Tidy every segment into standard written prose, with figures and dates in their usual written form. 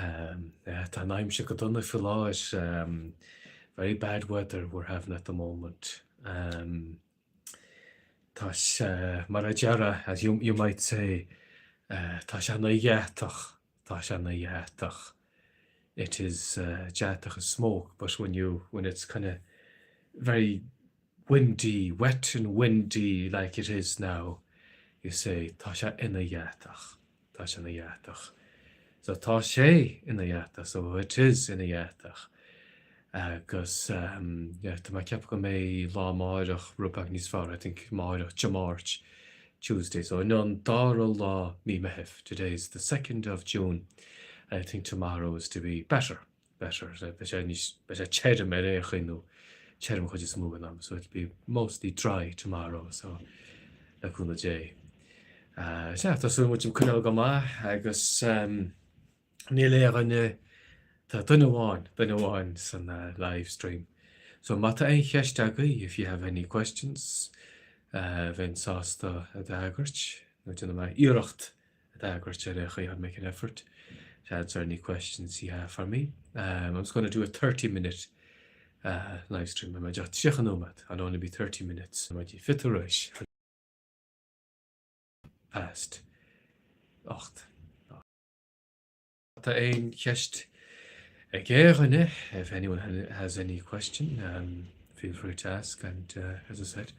Tá an aimsir go dona faoi láthair. Very bad weather we're having at the moment. Tá sé, mar a déarfá, as you, you might say, tá sé ina dheatach, tá sé ina dheatach. It is deatach is smoke, but when you, when it's kind of very windy, wet and windy like it is now, you say tá sé ina dheatach, tá sé ina dheatach. So tá sé ina dheatach, so it is ina dheatach. Agus um, yeah, tá mé ag ceapadh go mbeidh lá amáireach rud beag níos fearr, I think amáireach, Dé Máirt, Tuesday. So inniu an dara lá mí Meithimh, today is the 2nd of June, and I think tomorrow is to be better. Better, beidh sé níos, beidh sé tirim ar aon chaoi nó tirim chuid is mó den am, so it'll be mostly dry tomorrow, so le cúnamh Dé. Sea, tá súil muid ag coinneáil go maith agus níl aon dhuine, tá duine amháin, duine amháin san live stream. So má tá aon cheist agaibh, if you have any questions, bheinn sásta a d'fhreagairt, nó déanfaidh mé iarracht a d'fhreagairt ar aon chaoi, I'll make an effort to answer any questions you have for me. Um, I'm just going to do a 30 minute uh, live stream. Beidh mé 30 nóiméad. I'll only be 30 minutes. Muid fit tar éis past 8. Tá aon cheist ag aon dhuine, if anyone has any question, um, feel free to ask and uh, as I said,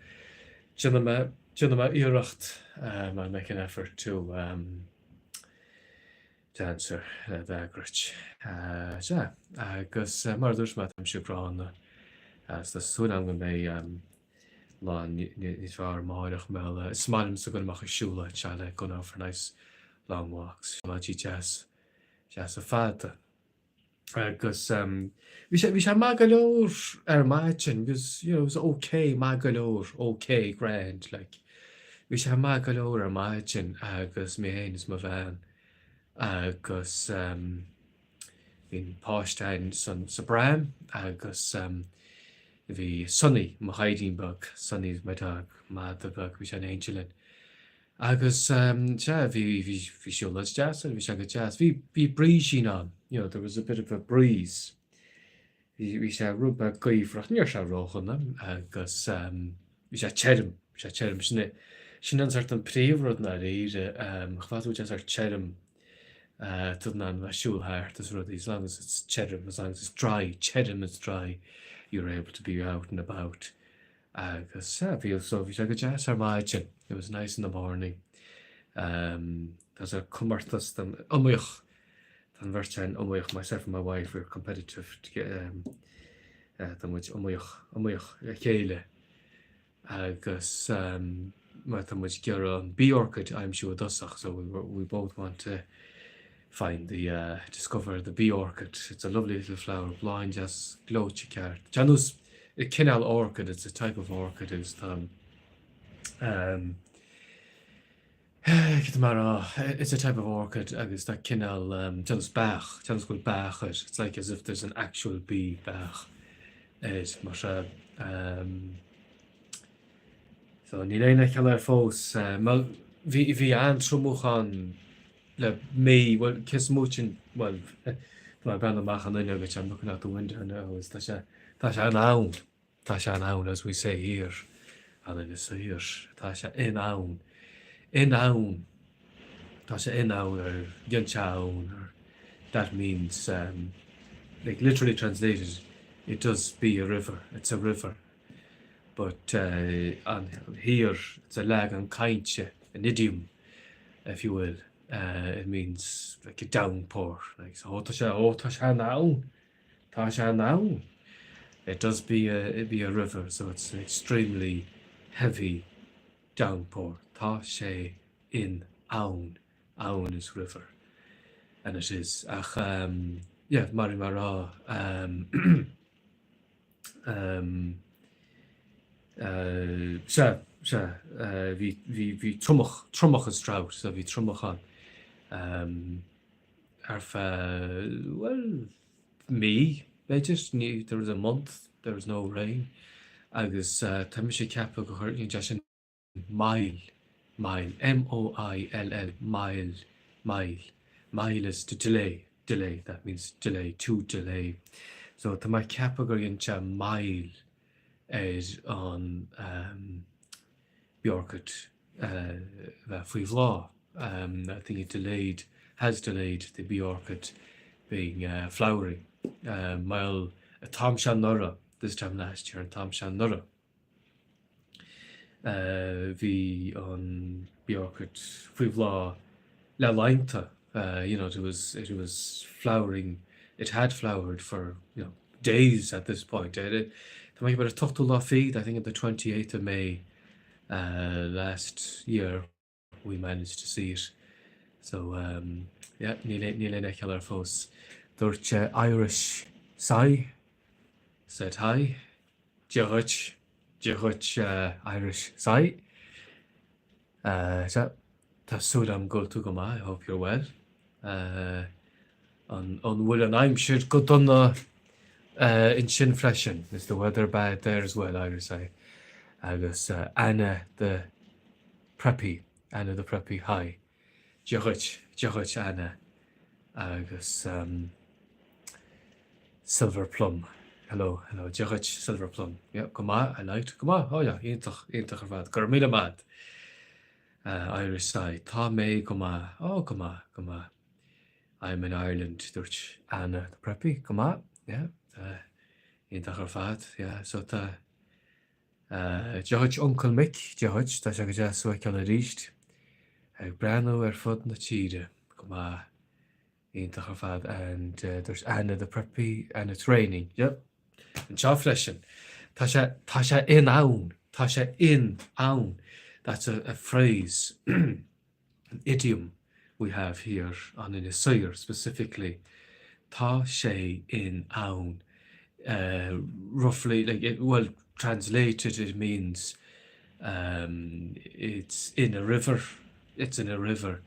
déanfaidh mé déanfaidh mé iarracht um, I'll make an effort to um, to answer uh, d'fhreagairt. Uh, sea, agus uh, mar a dúirt mé tá an aimsir gránna uh, tá súil agam go mbeidh um, lá níos fearr amáireach mar is maith liomsa goil amach ag siúlóid I like going out for nice long walks, siúlóidí deas, deasa fada. Agus bhí sé, bhí sé maith go leor ar maidin, because, you know, it was okay, maith go leor, okay, grand, like. Bhí sé maith go leor ar maidin agus mé féin is mo bhean agus bhí an páiste againn san, sa bpram agus bhí Sonny, mo dhaidín beag, Sonny is my dog, madra beag, bhí sé in éindí linn. Agus sea, bhí, bhí, bhí siúlóid deas ann, bhí sé go deas. Bhí, bhí brísín ann, you know, there was a bit of a breeze. Bhí, bhí sé rud beag gaofar ach ní raibh sé ródhona agus bhí sé tirim, bhí sé tirim. Sin é, sin an sort an príomhrud i ndáiríre, chomh fada go bhfuil sé sort tirim, tá tú in ann a bheith ag siúl thart is rudaí, as long as it's tirim, as long as it's dry, tirim is dry, you're able to be out and about. Agus sea, bhí, so bhí sé go deas ar maidin, it was nice in the morning. Um, tá sé comórtas don iomaíoch, tá an bheirt againn iomaíoch, myself and my wife, we're competitive to get, um, uh, tá muid iomaíoch, iomaíoch le chéile. Agus um, mar tá muid ag iarraidh an bee orchid a aimsiú i dtosach, so we, we both want to find the, uh, discover the bee orchid. It's a lovely little flower, bláithín deas gleoite ceart. Tá nós cineál orchid, it's a type of orchid agus tá um, cad mar a, it's a type of orchid agus tá cineál um, tá nós beach, tá nós go bhfuil beach air. It's like as if there's an actual bee beach air mar se um, so níl aon fheiceáil air fós. Uh, bhí bhí an-triomach ann le mí, bhuel, cé is moite an, bhuel, tá mé ag breathnú amach an fhuinneog I'm looking out the window now is tá sé, tá sé in abhainn, tá sé in abhainn as we say here on Inis Oírr, tá sé in abhainn, in abhainn, tá sé in abhainn or bíonn sé ann or that means um, like literally translated it does be a river, it's a river but uh, an here it's a leagan cainte, an idiom if you will, uh, it means like a downpour. Like, so, oh, tá sé, oh, tá sé in abhainn, tá sé in abhainn. It does be a, it be a river, so it's an extremely heavy downpour. Tá sé in abhainn, abhainn is river. And it is. Ach, um, yeah, mar bhí mé a rá, um, um, uh, sea, sea, uh, bhí, bhí, bhí triomach, triomach is drought, so bhí triomach ann. Um, ar feadh, well, mí, b'fhéidir, ní, there was a month, there was no rain, agus uh, tá mise ag ceapadh go chuir, you know, sin moill, moill, M-O-I-L-L, moill, moill, moill is to delay. Delay, that means delay, to delay. So tá mé ag ceapadh gur dhein sé moill ar an um, bee orchid uh, bheith faoi bhláth. Um, I think it delayed, has delayed the bee orchid being uh, flowering. Um, mar an t-am seo anuraidh, this time last year, an t-am seo anuraidh. Bhí an bee orchid faoi bhláth le laethanta, you know, it was, it was flowering, it had flowered for, you know, days at this point. Tá mé ag ceapadh ar an t-ochtú lá fichead, I think on the 28th of May last year we managed to see it. So, um, yeah, níl níl aon fheiceáil air fós. Dúirt Irish Sai, said hi. Dia dhuit, Dia dhuit Irish Sai. Uh, sea, tá súil agam go bhfuil tú go maith, I hope you're well. Uh, an, an bhfuil an aimsir go dona uh, ansin freisin? Is the weather bad there as well, Irish Sai? Agus uh, Anna the Preppy, Anna the Preppy, hi. Dia dhuit, Dia dhuit Anna. Agus um, Silver Plum, hello, hello, Dia dhuit Silver Plum. Yeah, go maith, I liked, go maith, oh yeah, iontach, iontach ar fad. Go raibh míle maith. Uh, Irish Sai, tá mé go maith, oh go maith, go maith. I'm in Ireland, dúirt Anna the Preppy, go maith, yeah, uh, iontach ar fad, yeah, so tá, Dia dhuit Uncail Mick, Dia dhuit, tá sé go deas thú a fheiceáil arís. Ag breathnú ar fud na tíre, go maith, iontach ar fad and dúirt Anna the Preppy and it's raining, yep, anseo freisin. Tá sé, tá sé in abhainn, tá sé in abhainn, that's a, a phrase, an idiom we have here on Inis Oírr specifically, tá sé in abhainn, roughly, like, well, translated it means um, it's in a river, it's in a river,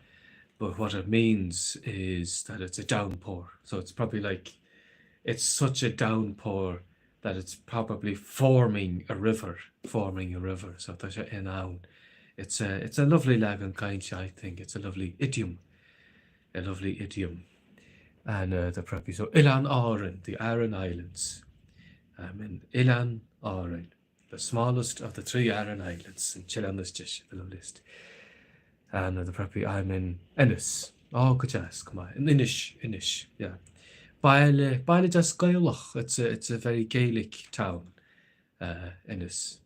but what it means is that it's a downpour. So it's probably like, it's such a downpour that it's probably forming a river, forming a river. So tá sé in abhainn. It's a, it's a lovely leagan cainte, I think. It's a lovely idiom. A lovely idiom. And uh, the preppy. So Oileáin Árann, the Aran Islands. I'm in Oileán Árainn, the smallest of the three Aran Islands. An t-oileán is deise, the loveliest. And uh, the preppy, I'm in Ennis. Oh, go deas, go maith. In Inis, Inis, yeah. Baile, baile deas Gaelach. It's a, it's a very Gaelic town, uh, Ennis.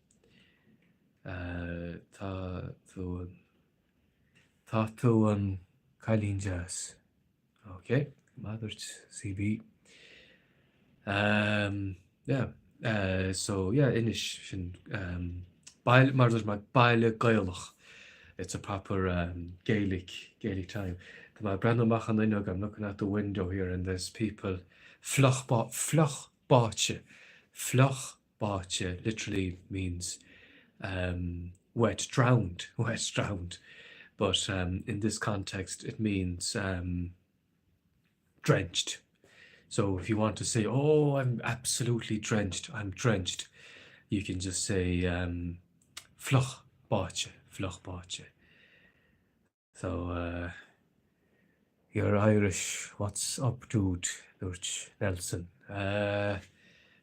Uh, tá tú an, tá tú an cailín deas. Ok, maith dúirt CB. Um, yeah, uh, so yeah, Inis sin um, baile, mar dúirt mé, baile Gaelach. It's a proper um, Gaelic, Gaelic town. Tá mé ag breathnú amach an fhuinneog, I'm looking out the window here and there's people fliuch, fliuch báite, fliuch báite literally means um, wet drowned, wet drowned. But um, in this context, it means um, drenched. So if you want to say, oh, I'm absolutely drenched, I'm drenched, you can just say um, fliuch báite, fliuch báite. So, uh, you're Irish, what's up dude? Dúirt Nelson. Uh,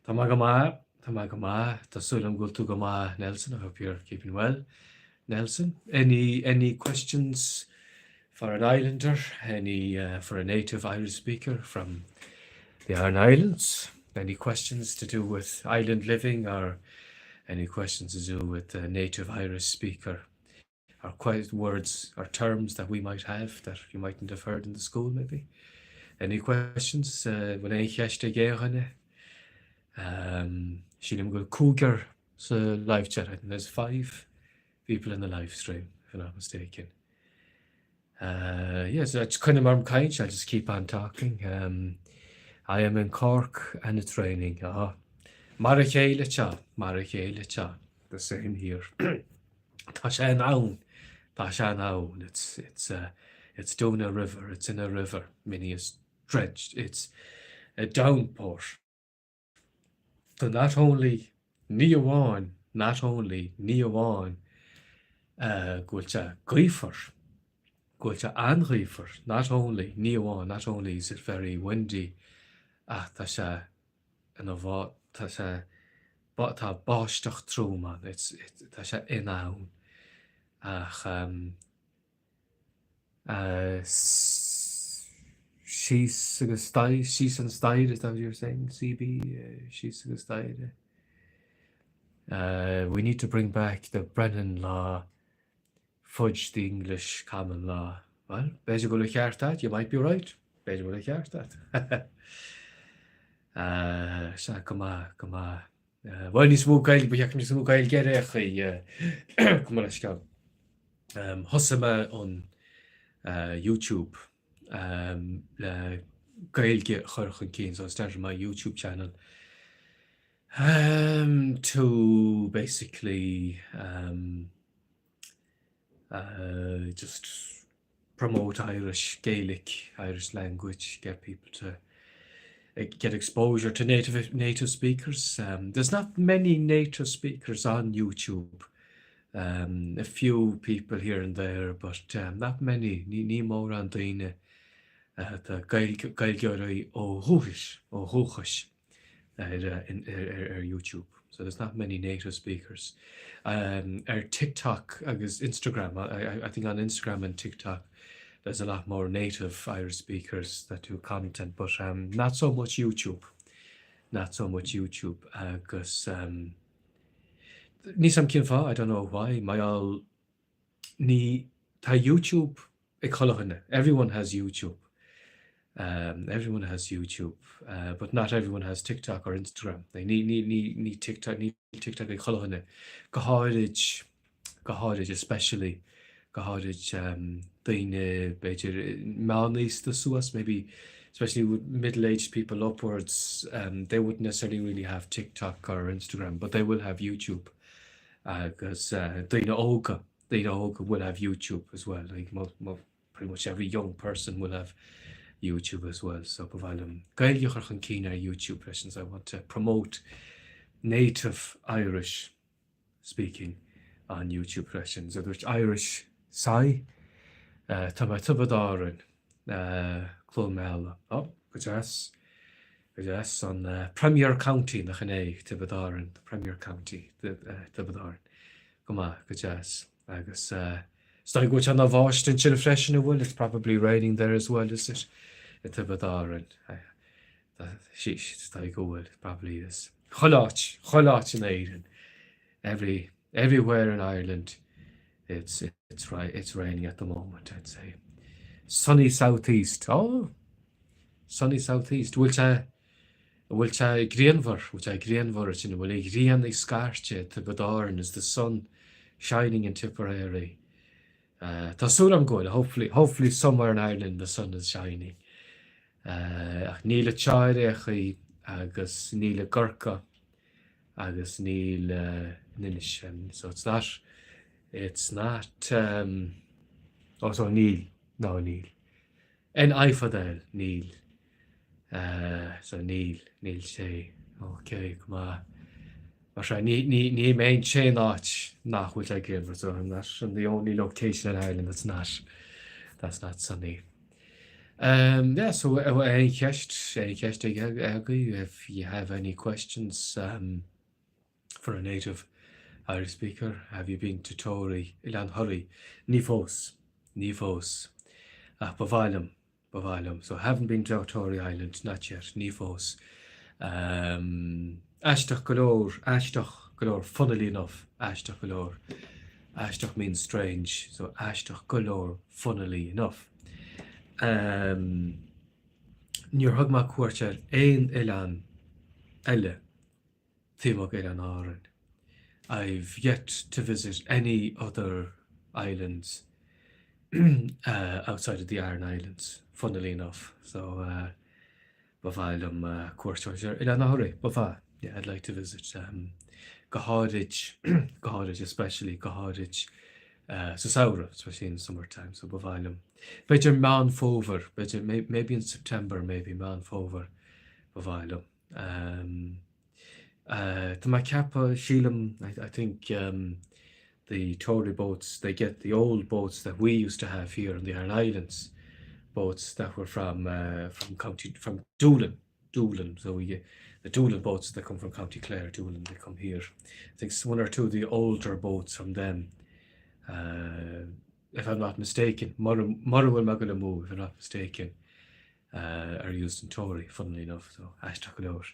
tá mé go maith, tá mé go maith, tá súil agam go bhfuil tú go maith, Nelson, I hope you're keeping well. Nelson, any, any questions for an islander, any uh, for a native Irish speaker from the Aran Islands? Any questions to do with island living or any questions to do with a native Irish speaker? Or quite words or terms that we might have that you mightn't have heard in the school maybe? Any questions? Uh, bhfuil aon cheist ag aon dhuine? Um, sílim go bhfuil cúigear sa live chat. I think there's five people in the live stream, if I'm not mistaken. Uh, yes, yeah, so coinneoidh mé orm caint, I'll just keep on talking. Um, I am in Cork and it's raining. Ah, mar a chéile anseo, mar a chéile anseo. The same here. Tá sé in abhainn, tá sé in abhainn. It's, it's, uh, it's doing a river, it's in a river, meaning it's drenched, it's a downpour. So not only, ní amháin, not only, ní amháin, uh, go bhfuil sé gaofar. Go bhfuil sé an-ghaofar, not only, ní amháin, not only is it very windy, ach tá sé ina bhá, tá sé, tá báisteach trom ann, it's, it, tá sé ina ann. Ach um, uh, síos agus staighre, síos an staighre, is that what you're saying, CB, uh, síos agus staighre. Uh, we need to bring back the Brennan Law Fudge the English common law. Bhuel, b'fhéidir go bhfuil an ceart agat, you might be right. B'fhéidir go bhfuil an ceart agat. Sea, go maith, go maith. Bhuel, níos mó Gaeilge, ba cheart níos mó Gaeilge ar aon chaoi, gabh mo leithscéal. Thosaigh mé an YouTube le Gaeilge a chur chun cinn, so I started my YouTube channel to basically just promote Irish, Gaelic, Irish language, get people to get exposure to native native speakers. Um, there's not many native speakers on YouTube. Um, a few people here and there, but um, not many. Ní, ní mórán daoine uh, tá Gaeilgeoirí ó dhúchais, ó dhúchais. ar ar YouTube. So there's not many native speakers. Um, ar TikTok agus Instagram, I, I think on Instagram and TikTok there's a lot more native Irish speakers that do content, but um, not so much YouTube. Not so much YouTube agus um, níl a fhios a'm cén fáth, I don't know why, my all ní tá YouTube ag chuile dhuine. Everyone has YouTube. Um, everyone has YouTube, uh, but not everyone has TikTok or Instagram. Like, ní, ní, ní, ní TikTok, ní TikTok ag chuile dhuine. Go háirid, go háirid, especially, go háirid um, daoine b'fhéidir meánaosta suas, maybe especially with middle-aged people upwards, um, they wouldn't necessarily really have TikTok or Instagram, but they will have YouTube. Agus uh, daoine óga, daoine óga will have YouTube as well. Like, mo, mo, pretty much every young person will have YouTube as well. So ba mhaith liom Gaeilge a chur chun cinn ar YouTube freisin. So I want to promote native Irish speaking on YouTube freisin. So dúirt Irish Sai, uh, tá mé Tiobraid Árann, uh, Cluain Meala. Oh, go deas. Go deas an uh, Premier County nach in é Tiobraid Árann, the Premier County, the, uh, Tiobraid Árann. Go maith, go deas. Agus is dóigh go bhfuil sé ina bháisteach ansin freisin, an bhfuil? It's probably raining there as well, is it? I Tiobraid Árann. Is dóigh go bhfuil, it probably is. Chuile áit, chuile áit in Éirinn. Every, everywhere in Ireland it's, it's, it's raining at the moment, I'd say. Sunny southeast. Oh, sunny southeast. Bhfuil sé An bhfuil sé grianmhar? Bhfuil sé grianmhar ansin? An bhfuil an ghrian ag scairteadh i Tiobraid Árann? Is the sun shining in Tipperary? Tá súil agam go bhfuil. Hopefully, hopefully somewhere in Ireland the sun is shining. Ach níl i dTrá ar aon chaoi agus níl i gCorcaigh agus níl in Inis. So it's not, it's not, um, oh so níl, no níl. N.I. Fadel, Níl. So níl, níl sé. Ok, go maith. Mar sin, ní, ní, ní mé an t-aon áit nach bhfuil sé grianmhar, so I'm not in the only location in Ireland that's not, that's not sunny. Um, yeah, so aon cheist, aon cheist ag agaibh, if you have any questions um, for a native Irish speaker, have you been to Toraigh, Oileán Thoraí? Ní fós, ní fós. Ach ba mhaith liom, ba mhaith liom. So haven't been to Toraigh Island, not yet, ní fós. Um, aisteach go leor, aisteach go leor, funnily enough, aisteach go leor. Aisteach means strange, so aisteach go leor, funnily enough. Um, níor thug mé cuairt ar aon oileán eile taobh amuigh d'Oileáin Árann. I've yet to visit any other islands outside of the Aran Islands, funnily enough. So uh, ba mhaith liom uh, cuairt a thabhairt ar Oileán Thoraí, ba mhaith. Yeah, I'd like to visit um, go háirid, go háirid especially, go háirid uh, sa samhradh, especially in the summertime, so ba mhaith liom. B'fhéidir Meán Fómhair, b'fhéidir maybe in September, maybe Meán Fómhair, ba mhaith liom. Um, uh, tá mé ag ceapadh, sílim, I, I think um, The Tory boats, they get the old boats that we used to have here in the Aran Islands, boats that were from uh, from County from Doolin, Doolin. So we get the Doolin boats that come from County Clare, Doolin, they come here. I think one or two of the older boats from them, uh, if I'm not mistaken, mura bhfuil mé ag goil amú, if I'm not mistaken, uh, are used in Tory, funnily enough, so aisteach go leor.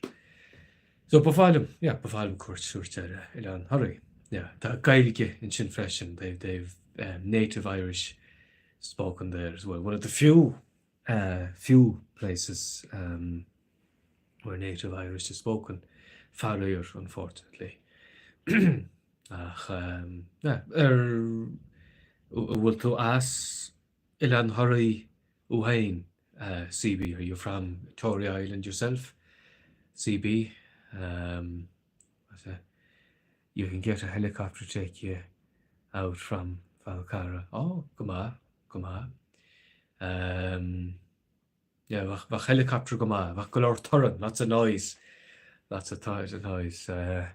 So ba mhaith liom, yeah, ba mhaith liom cuairt a thabhairt ar Oileán Thoraí. Yeah, tá Gaeilge ansin freisin, they've, they've um, native Irish spoken there as well. One of the few, uh, few places um, where native Irish is spoken, faraor, unfortunately. Ach, um, yeah, ar, an bhfuil tú as Oileán Thoraí thú féin, CB, are you from Tory Island yourself? CB, um, what's that? You can get a helicopter to take you out from Falcarragh. Oh, go maith, go maith. Um, yeah, bheadh, bheadh helicopter go maith, bheadh go leor torann, lots of noise, lots of noise. Uh,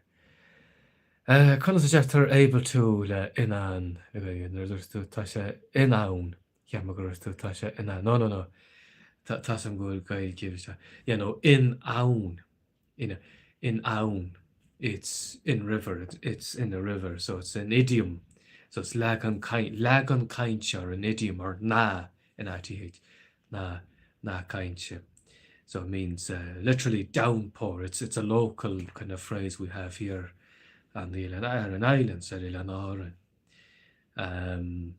uh, conas a deirtear able to le in ann, nuair a dúirt tú tá sé in ann, Cheap mé go raibh tú, tá sé in ann, no, no, no, tá, tá's agam go bhfuil Gaeilge, bhí sé, yeah, no, in ann, in, in ann, it's in river, it's, it's in a river, so it's an idiom, so it's leagan caint, leagan cainte or an idiom or nath, N-A-T-H, nath, nath cainte. So it means uh, literally downpour, it's, it's a local kind of phrase we have here on the Oileán Aran Islands, ar Oileán Árann. Um,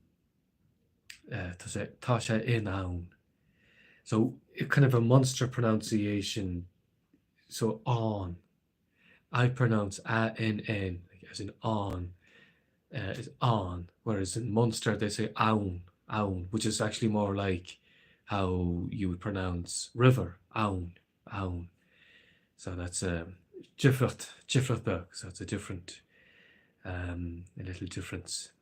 Tá sé, tá sé in ann. So, kind of a Munster pronunciation, so on. I pronounce A-N-N, as in on, uh, is on, whereas in Munster they say ann, ann, which is actually more like how you would pronounce river, ann, ann. So that's a difríocht, difríocht beag, so it's a different, um, a little difference.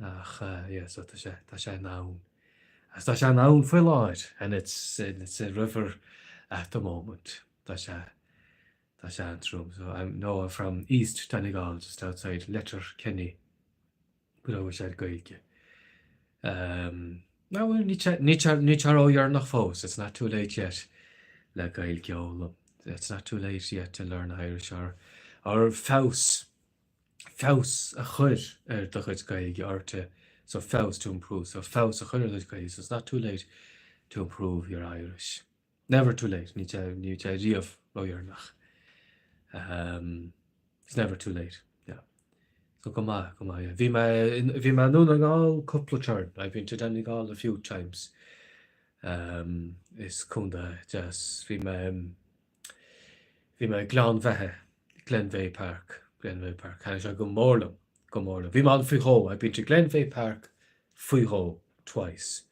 Ach yeah, so tá sé, tá sé in ann. Agus tá sé in ann faoi láthair and it's, it's a river at the moment. Tá sé, tá sé an-trom. So I'm, no, I'm from East Donegal, just outside Letterkenny. Go raibh sé Gaeilge. Um, no, well, níl sé, níl sé, níl sé ródheireanach fós. It's not too late yet le Gaeilge a fhoghlaim. It's not too late yet to learn Irish or, or feabhas feabhas a chur ar do chuid Gaeilge or to so feabhas to improve so feabhas a chur ar do chuid Gaeilge so it's not too late to improve your Irish. Never too late, níl sé níl sé riamh ródheireanach. Um, it's never too late, yeah. So go maith, go maith, yeah. Bhí mé bhí mé i nDún na nGall cúpla turn. I've been to Donegal a few times. Um, is contae deas. Bhí mé Bhí mé i Gleann Bheithe, Glenveagh Park, Glenveagh Park. Thaitnigh sé go mór liom, go mór liom. Bhí mé ann faoi dhó, I've been to Glenveagh Park faoi dhó, twice.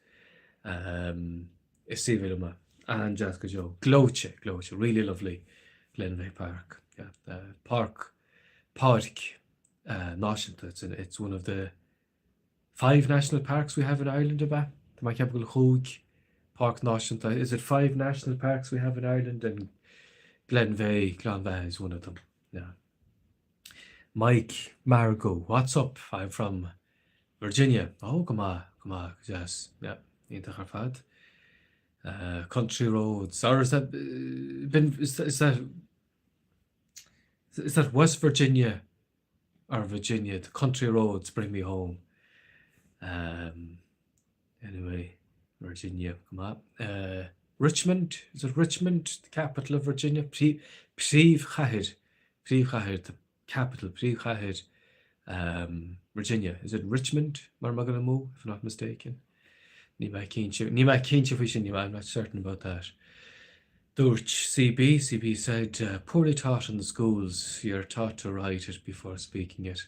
Um, is aoibhinn liom é. An-deas go deo. Gleoite, gleoite, really lovely Glenveagh Park. Yeah, uh, park, páirc uh, náisiúnta. It's, an, it's one of the Five national parks we have in Ireland, ab ea? Tá mé ag ceapadh go bhfuil chúig páirc náisiúnta. Is it five national parks we have in Ireland and Glenveagh, Gleann Bheatha is one of them. Yeah. Mike Margo, what's up? I'm from Virginia. Oh, go maith, go maith, go deas. Yeah, iontach ar fad. Uh, country roads. Or is that, uh, been, is, is that, is that West Virginia or Virginia, the country roads bring me home. Um, anyway, Virginia, come on. Uh, Richmond, is it Richmond, the capital of Virginia? Príomhchathair, príomhchathair, the capital, príomhchathair, um, Virginia. Is it Richmond, mar ma amú, if I'm not mistaken? Níl mé cinnte, níl mé cinnte faoi sin, I'm not certain about that. Dúirt CB, CB said, uh, poorly taught in the schools, you're taught to write it before speaking it.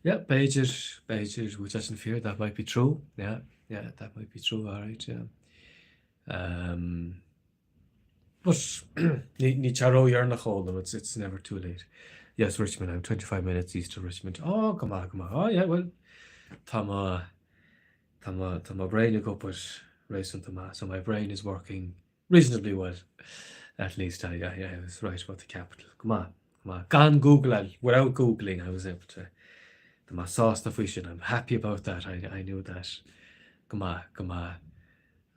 Yeah, b'fhéidir, b'fhéidir, which doesn't fear, that might be true. Yeah, yeah, that might be true, all right, yeah. Um, but níl sé ródheireanach a fhoghlaim, it's, it's never too late. Yes, Richmond, I'm 25 minutes east of Richmond. Oh, go maith, go maith. Oh, yeah, well, tá mo, tá mo, tá mo brain ag obair réasúnta maith, so my brain is working reasonably well. At least I, I, I was right about the capital. Go maith, go maith. Gan Googleáil, without Googling, I was able to. Tá mé sásta faoi sin, I'm happy about that, I, I knew that. Go maith, go maith.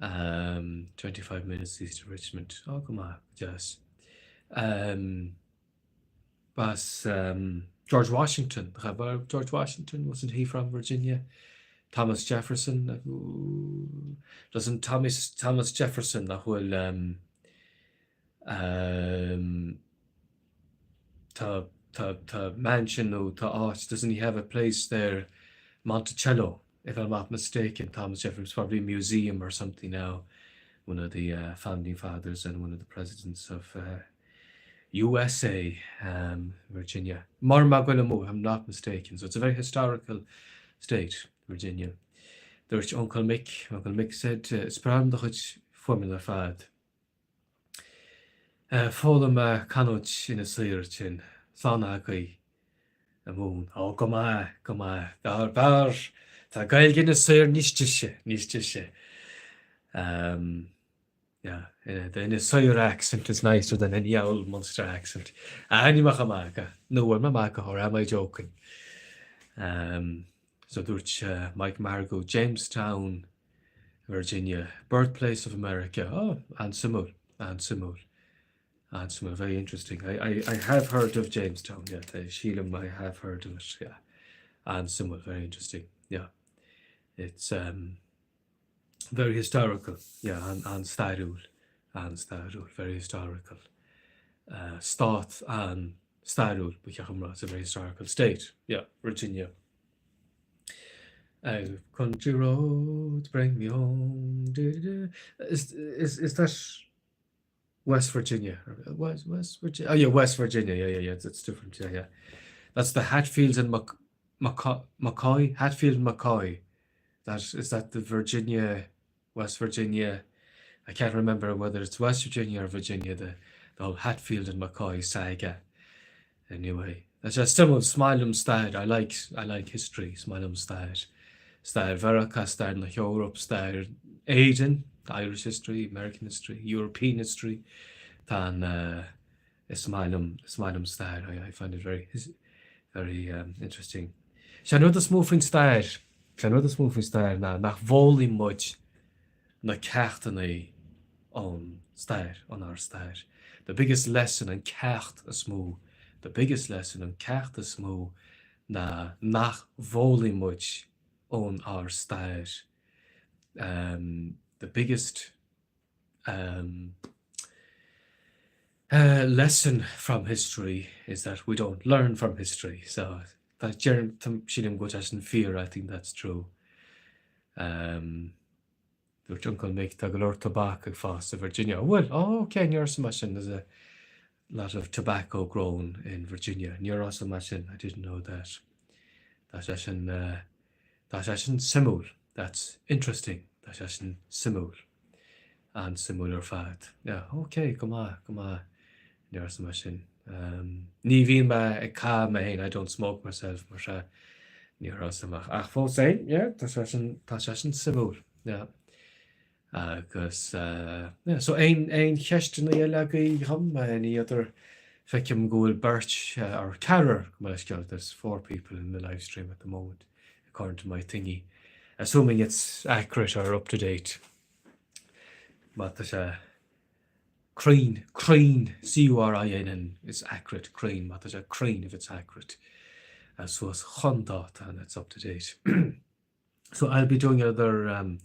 Um, 25 minutes east of Richmond. Oh, go maith, go deas. Um, B'as um, George Washington, George Washington, wasn't he from Virginia? Thomas Jefferson, doesn't Thomas, Thomas Jefferson nach bhfuil um, um, tá, tá, tá mansion nó tá áit, doesn't he have a place there, Monticello, if I'm not mistaken, Thomas Jefferson's probably a museum or something now, one of the uh, founding fathers and one of the presidents of uh, USA, um, Virginia. Mar if I'm not mistaken. So it's a very historical state, Virginia. Dúirt Uncle Mick, Uncle Mick said, uh, is breá liom do chuid fuaimeanna ar fad. Uh, Foghlaim mé canúint Inis Oírr ansin, slán agaibh a Mhumhan. Ó, go maith, go maith. B'fhearr, b'fhearr. Tá Gaeilge Inis Oírr níos deise, níos deise. Um, yeah, the Inis Oírr accent is nicer than any old Munster accent. Ah, ní mé ag magadh. Nó bhfuil mé ag magadh, or am I joking? Um, so dúirt uh, Mike Margo, Jamestown, Virginia, birthplace of America. Oh, an-suimiúil, an-suimiúil. An-suimiúil, very interesting. I, I, I have heard of Jamestown, yeah, sílim I have heard of it, yeah. An-suimiúil, very interesting, yeah. It's um, very historical, yeah, an, an-stairiúil, an-stairiúil, very historical. Uh, stát an-stairiúil, ba cheart dom rá, it's a very historical state, yeah, Virginia. Uh, country roads bring me home. Is, is, is that West Virginia? West, West Virginia? Oh yeah, West Virginia. Yeah, yeah, yeah. It's, it's different. Yeah, yeah. That's the Hatfields and Mc, McCoy, McCoy, Hatfield and McCoy. That is that the Virginia, West Virginia. I can't remember whether it's West Virginia or Virginia. The the whole Hatfield and McCoy saga. Anyway, that's just suimiúil, is maith liom stair. I like I like history. Is maith liom stair. Stair Mheiriceá, stair na hEorpa, stair Éireann, Irish history, American history, European history. Tá an uh, is maith liom is maith liom stair. I, I find it very very um, interesting. Sé an rud is mó faoin stair, sé an rud is mó faoin stair ná nach bhfoghlaim muid na ceachtanna ón stair, ónár stair. The biggest lesson, an ceacht is mó, the biggest lesson, an ceacht is mó ná nach bhfoghlaim muid ón ár stair. Um, the biggest um, uh, lesson from history is that we don't learn from history. So tá sílim go bhfuil sé sin fíor, I think that's true. Um, Dúirt Uncail Mick, tá go leor tobac ag fás sa Virginia. An bhfuil? Oh, ok, ní raibh a fhios agam sin. There's a lot of tobacco grown in Virginia. Ní raibh a fhios agam sin. I didn't know that. Tá sé sin, uh, tá sé sin suimiúil. That's interesting. Tá sé sin suimiúil. An-suimiúil ar fad. Yeah, ok, go maith, go maith. Ní raibh a fhios agam sin. Um, ní bhíonn mé ag caitheamh mé féin, I don't smoke myself, mar sin ní raibh a fhios agam. Ach fós féin, yeah, tá sé sin, tá sé sin suimiúil, yeah. Agus, uh, yeah, so aon, aon cheisteanna eile agaibh dhom, any other, feicim go bhfuil beirt, uh, or ceathrar, go maith leis there's four people in the live stream at the moment, according to my thingy. Assuming it's accurate or up to date. Má tá sé cruinn, cruinn, C-U-R-I-N-N, is accurate, cruinn, má tá sé cruinn if it's accurate, uh, suas chun dáta and it's up to date. so I'll be doing another um,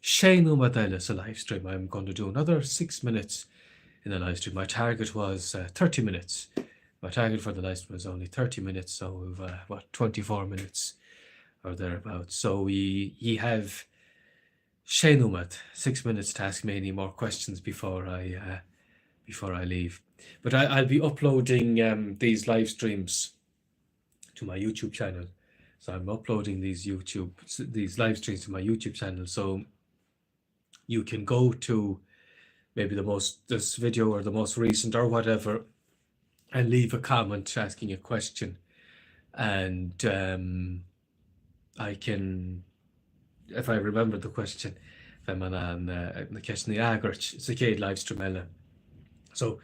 sé nóiméad eile sa live stream. I'm going to do another six minutes in the live stream. My target was uh, 30 minutes. My target for the live stream was only 30 minutes, so we've uh, what 24 minutes or thereabouts. So we ye have sé nóiméad, six minutes to ask me any more questions before I uh, before I leave. But I, I'll be uploading um, these live streams to my YouTube channel. So I'm uploading these YouTube these live streams to my YouTube channel. So you can go to maybe the most this video or the most recent or whatever and leave a comment asking a question and um, I can if I remember the question bheidh mé in ann na ceisteanna a fhreagairt sa chéad livestream eile. So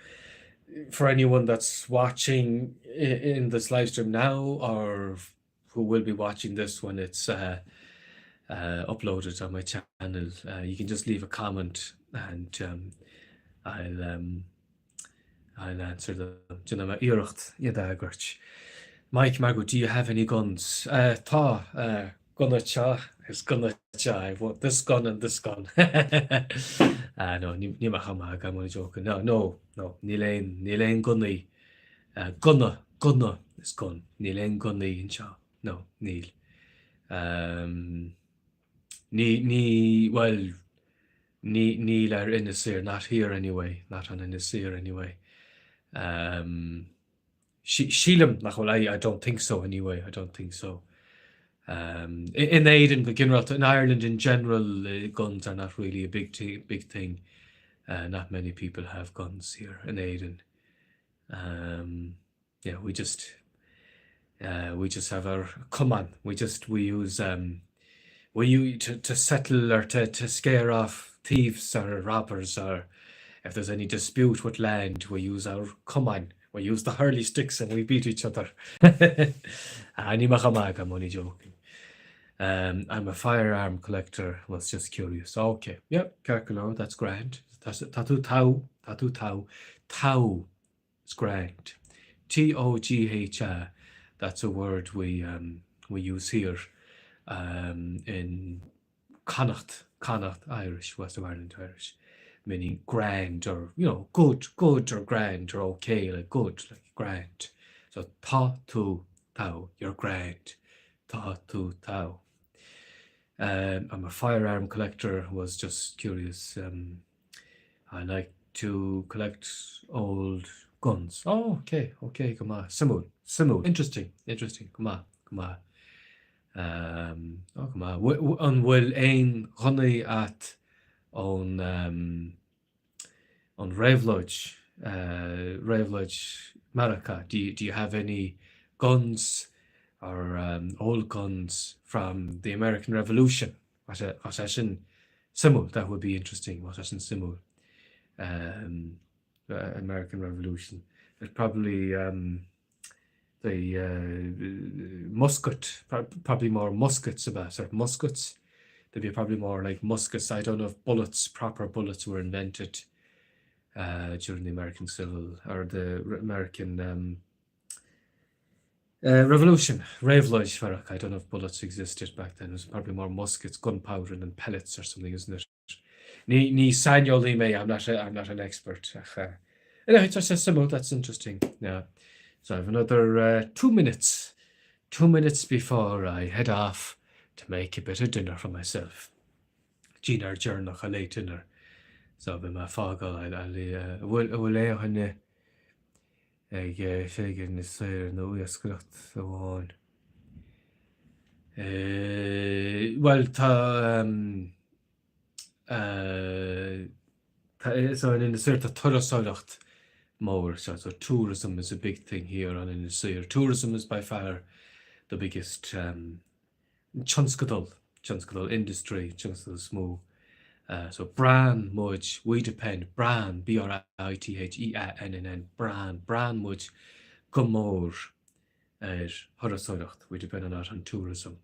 for anyone that's watching in this live stream now or who will be watching this when it's uh, uh, uploaded on my channel, uh, you can just leave a comment and um, I'll um, I'll answer them. Déanfaidh mé iarracht iad a fhreagairt. Mike Margot, do you have any guns? Uh, tá, uh, gunna seo is gunna seo. I want this gun and this gun. uh, no, ní ní maith maith I'm only joking. No, no, no, níl aon, níl aon gunnaí. Uh, gunna, gunna is gun. Níl aon gunnaí anseo. No, níl. Um, ní, ní, well, Ní, níl ar Inis Oírr, not here anyway, not on Inis Oírr anyway. Um, sí, sílim nach bhfuil, I, I don't think so anyway, I don't think so. Um, in Éirinn go ginearálta, in Ireland in general, uh, guns are not really a big, big thing. Uh, not many people have guns here in Éirinn. Um, yeah, we just uh, we just have our camán. We just we use um, we use to, to settle or to, to scare off thieves or robbers or if there's any dispute with land, we use our camán. We use the hurley sticks and we beat each other. Ah, ní maith maith, I'm only joking. Um, I'm a firearm collector, was just curious. Okay, yep, ceart go leor, that's grand. Tá tú togha, tá tú togha, togha is grand. T-O-G-H-A, that's a word we, um, we use here um, in Connacht, Connacht Irish, West of Ireland Irish, meaning grand or, you know, good, good or grand or okay, like good, like grand. So tá tú togha, you're grand. Tá tú togha. Um, I'm a firearm collector, was just curious. Um, I like to collect old guns. Oh, okay, okay, go maith. Suimiúil, suimiúil. Interesting, interesting, go maith, go maith. Um, oh, go maith. An bhfuil aon ghunnaí agat ón um, ón réabhlóid, uh, réabhlóid Meiriceá? Do you, do you have any guns or um, old guns from the American Revolution? Bheadh sé sin suimiúil, that would be interesting, bheadh sé sin suimiúil. Um, the American Revolution. There's probably um, the uh, musket, probably more muskets about, or muskets. There'd be probably more like muskets. I don't know if bullets, proper bullets were invented uh, during the American Civil or the American um, Uh, Revolution, Réabhlóid Mheiriceá, I don't know if bullets existed back then, it was probably more muskets, gunpowder and pellets or something, isn't it? Ní, ní saineolaí mé, I'm not, a, I'm not an expert. Ach, uh, anyway, tá sé suimiúil, that's interesting. Yeah. So I have another uh, two minutes, 2 minutes before I head off to make a bit of dinner for myself. Dinnéar deireanach, a late dinner. So beidh mé ag fágáil, an bhfuil aon duine ag seilg ar Inis Oírr nó iascaireacht amháin. Bhuel tá tá so in Inis Oírr tá turasóireacht mór so so tourism is a big thing here on Inis Oírr. Tourism is by far the biggest um, tionscadal, tionscadal industry, tionscadal is mó. So braitheann muid, we depend, braitheann, B-R-A-I-T-H-E-A-N-N-N, braitheann, braitheann muid go mór ar thurasóireacht, we depend a lot on tourism.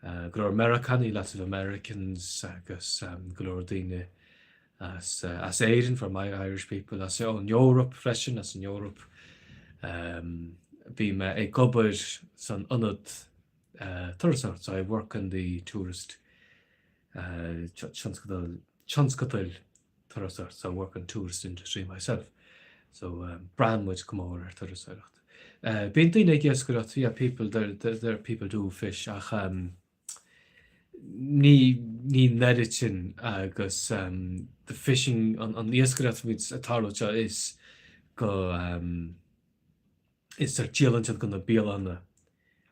Go leor Meiriceánaigh, lots of Americans agus go leor daoine as as Éirinn, from my Irish people, as ón Eoraip freisin, as an Eoraip. Bhí mé ag obair san ionad turasóireacht, so I work in the tourist tionscadal tionscadail turasóireacht, so I work in tourist industry myself. So braitheann muid go mór ar turasóireacht. Bíonn daoine ag iascaireacht, yeah, people, there, there, people do fish, ach ní ní an oiread sin agus the fishing, an, an iascaireacht a bhíonn ag tarlú anseo is go um, is ar díolann siad go na bialanna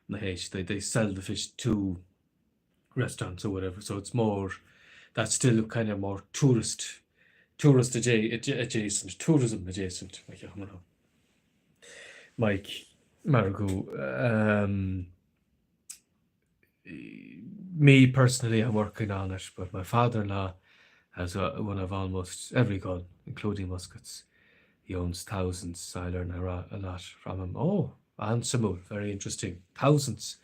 na héisc, they, they sell the fish to restaurants or whatever, so it's more, that's still kind of more tourist, tourist adjacent, tourism adjacent, Mike Margot, um, me personally, I'm working on it, but my father-in-law has a, one of almost every gun, including muskets. He owns thousands. I learn a, a lot from him. Oh, an-suimiúil, very interesting. Thousands.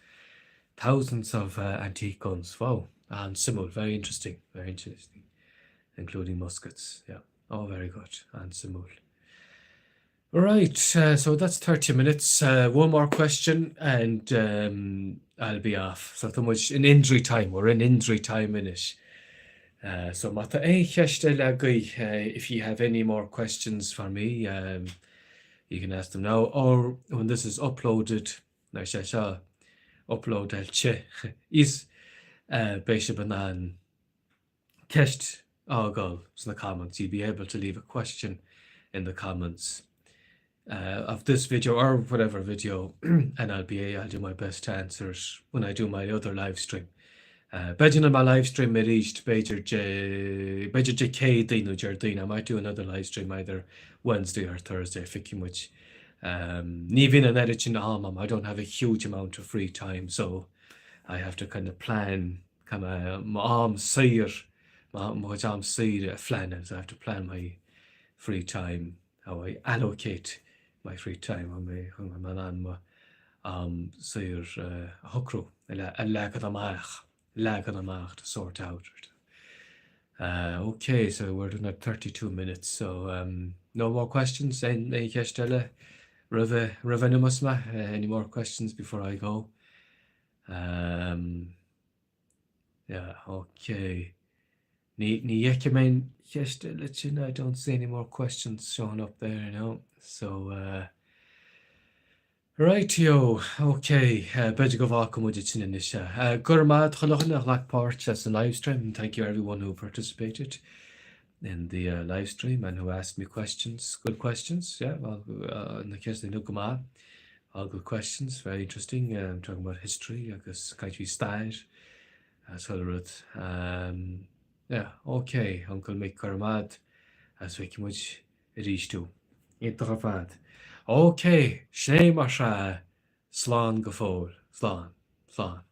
Thousands of uh, antique guns. Wow. An-suimiúil. Very interesting. Very interesting. Including muskets. Yeah. Oh, very good. An-suimiúil. Right, uh, so that's 30 minutes. Uh, one more question and um, I'll be off. So tá muid in injury time, we're in injury time anois. Uh, so má tá aon cheist eile agaibh, uh, if you have any more questions for me, um, you can ask them now, or when this is uploaded, nuair sé seo uploadáilte, is uh, beidh sibh in ann ceist a fhágáil sna comments, you'll be able to leave a question in the comments uh, of this video or whatever video and I'll be I'll do my best to answer it when I do my other live stream. Uh, B'fhéidir my live stream arís b'fhéidir b'fhéidir Dé Céadaoin nó Déardaoin I might do another live stream either Wednesday or Thursday feicfidh muid. Um, ní bhíonn an oiread sin am agam I don't have a huge amount of free time so I have to kind of plan kind of am saor mo chuid am saoire a phleanáil so I have to plan my free time how I allocate my free time chun mé chun go mbeidh an mo am saor uh, a shocrú a leagan amach leagan amach to sort out. Uh, okay, so we're doing at 32 minutes, so um, no more questions? Aon cheist eile roimh roimh an imeoidh mé? Uh, any more questions before I go? Um, yeah, okay. Ní ní fheicim aon cheist eile sin, I don't see any more questions showing up there, you know. So, uh, Rightio, ok, uh, b'fhéidir go bhfágfaidh muid sin anois. Uh, go raibh maith chuile dhuine a ghlac páirt sa live stream. Thank you everyone who participated in the uh, live stream and who asked me questions. Good questions, yeah, well, uh, na ceisteanna go maith. All good questions, very interesting. Um, talking about history agus caint faoi stair as chuile rud. Um, yeah, ok, Uncle Mick go raibh maith agus feicfidh muid arís tú. Iontach ar fad. Ok, sin é mar sea, slán go fóill. Slán. Slán.